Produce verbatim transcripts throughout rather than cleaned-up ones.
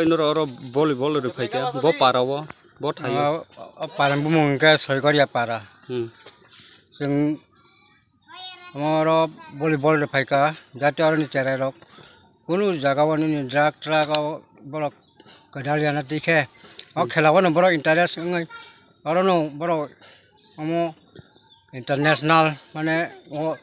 Norok oro volleyball rwphai kha, bo para o, bo thaio. O, o para bumung hwnkhe Soigoria para. Hmm. Chwng omo oro volleyball rwphai kha, jate oroni cherai rok kunu jaga o nini drug truck o borok kwdal yana twi khe, o Hmm. khela o no borok interest wngwi oro no borok omo international mane o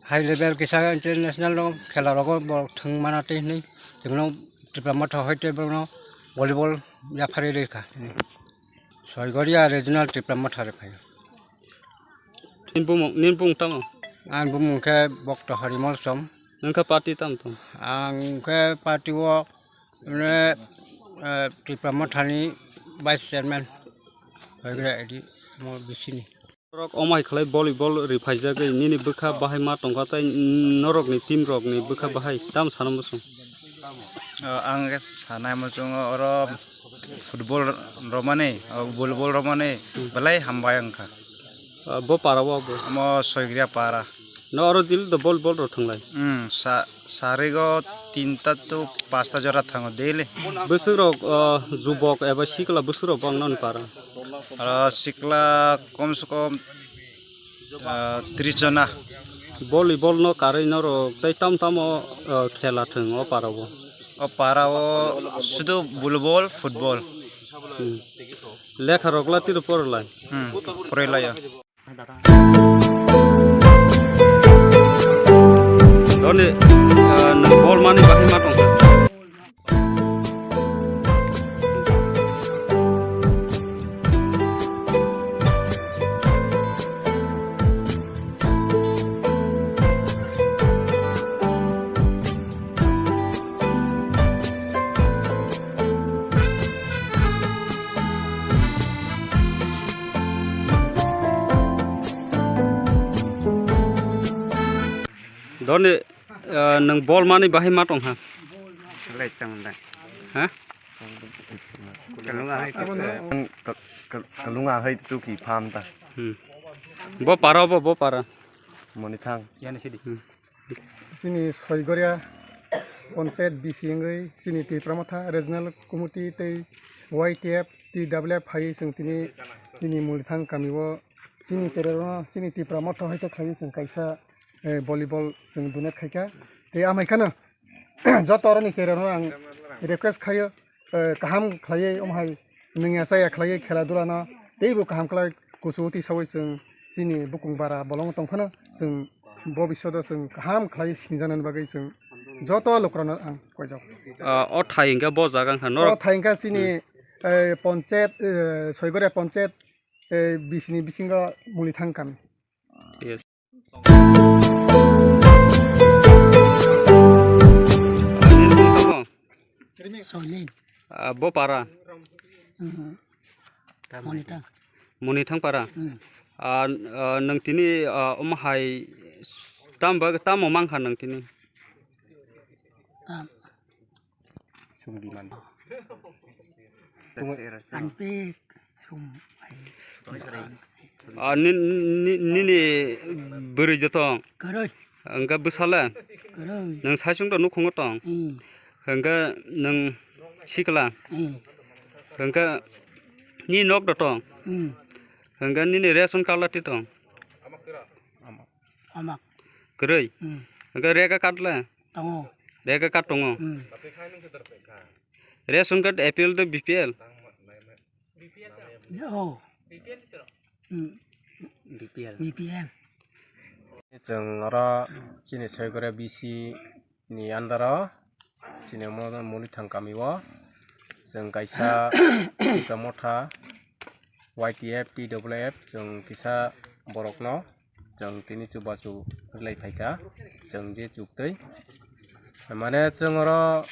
high level kisa international no khela rogo borok thwng mana tei hinwi chwngno Tipra Motha hoite borokno volleyball yapharwi rwkha. Soigoria regional Tipra Motha rwkha. Nini bumung, nini bumung tamo? Ang bumung khe Bokto Harimol Som. Nung khe party tamo tong? Ang khe party o mane, eh, Tipra Motha ni vice chairman. Soigoria edi mo bisini. Norok omo hai khlai volleyball rwphaijagwi nini bwkha bahai ma tongkha tei norokni team rokni bwkha bahai tamo sana muchung? O, ang khe sanai muchungo oro football romani, o, volleyball romani belai hambai wngkha. O, bo para o bo? Omo Soigria para. No oro daily do volleyball rok thwnglai? Hmm, sa-, sarigo tinta to pasta jora thango daily. Bwswk rok, o, jubok eba sikla bwswk rok bo ang noni para? Oro sikla kom se kom, ah, tris jona. Volleyball no karwi norok tei tam tamo, ah, khela thwng o para o? O para o sudu volleyball, football. Hmm. Lekha rok la tiro porlai? Hmm, porlai ya. Doni, ah, nwng bol mani bahai ma tongkha? Doni, ah, nwng bol mani bahai ma tongkha? Lai chang da. Ha? Kalunga hai tu. Kal-, kal-, kalunga hai tu ki pham ta. Hmm. Bo para, bo, bo para. Moni thang. Hmm. Chini Soigoria Panchayat B C wngwi chini Tipra Motha Regional Committee tei Y T F, T W F phaiwi chwng tini chini Mulithang kami o chini chererokno chini Tipra Motha hai khe khlaiwi chwng kaisa, eh, volleyball chwng donate khaikha. Tei amai kheno joto oroni chererokno ang request khaio, eh, kaham khlaiwi omo hai nungya chaya khlaiwi khela dula no teibo kaham khlai kuchu twi sawi chwng chini bukung bara bolong tong phano chwng bobisyoto chwng kaham khlai sinijaknani bagwi chwng joto lukurokno ang koijak. Ah, o thai hwnkhe bo jaga wngkha norok? O thai hwnkhe chini, Hmm. eh, Panchayat, eh, Soigoria Panchayat, eh, B C ni bisingo Mulithang kami. Yes. Soilin. Ah, bo para? Hmm. Monithang. Monithang para? Hmm. Ah, ah, nwng tini, ah, omo hai tam ba, tamo mankha nwng tini? Tam. Sum di man. Anpek sum hai. Ah, ni, ni, nini bwrwi jotong? Kwrwi. Hwnkhe bwsale? Kwrwi. Nwng saichung do nukhungo tong? Hmm. Hwnkhe nwng sikla? Hmm. Hwnkhe ni nok do tong? Hmm. Hwnkhe nini ration card la ti tong? Amak. Kwrwi? Hmm. Hwnkhe rega card le? Tongo. Rega card tongo? Hmm. Ration card A P L tei B P L? Oh. Hmm. B P L. B P L. Chwng oro chini Soigora B C ni under o chini mo-, Mulithang kami o chwng kaisa Tipra Motha Y T F, T W F chwng kisa borokno chwng tini chubachu rwlai phaikha, chwng je chuktwi. Mane chwng oro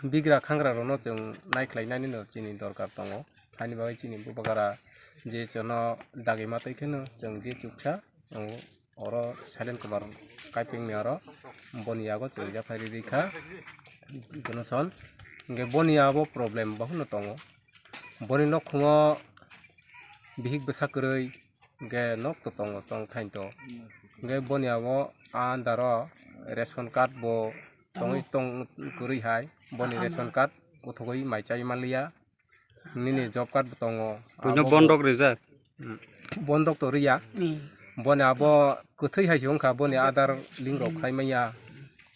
bigra khangra rokno chwng naikhlai nani no chini dorkar tongo. Haini bagwi chini bubagara je chwngno dagi ma twi kheno chwng je chuksa, chwng oro silent kubar kaipengni aro boni yago chwng japhai rikha. Jonoson hwnkhe boni abo problem bahino tongo. Boni nokhungo bihik bwsa kwrwi, hwnkhe nok to tongo, tong thain to. Hwnkhe boni abo a under o ration card bo tongwi tong kwrwi hai, boni ration card kuthugwi mai chai manliya. Nini job card bo tongo. Buino abo bo bondok rijak. Hmm. Bondok to riya. Hmm. Boni abo kwthwi hai se wngkha, boni adar link rok khai manya.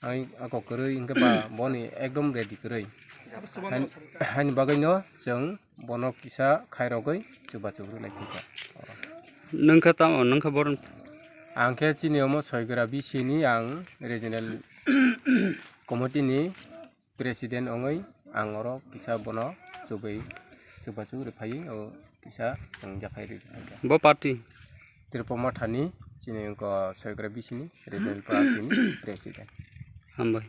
Ai ako kwrwi hwnkhe ba boni ekdom ready kwrwi. Hain-, haini bagwino chwng bono kisa khairogwi chubachu rwlai phikha. Nungkha tamo, nungkha boron. Ang khe chini omo Soigra B C ni ang regional committee ni president wngwi ang oro kisa bono chubui chubachu rwphaiwi o kisa chwng yaphai rwkha. Bo party? Tripura Mothani chini wngkha Soigra B C ni regional party ni president. Hambai.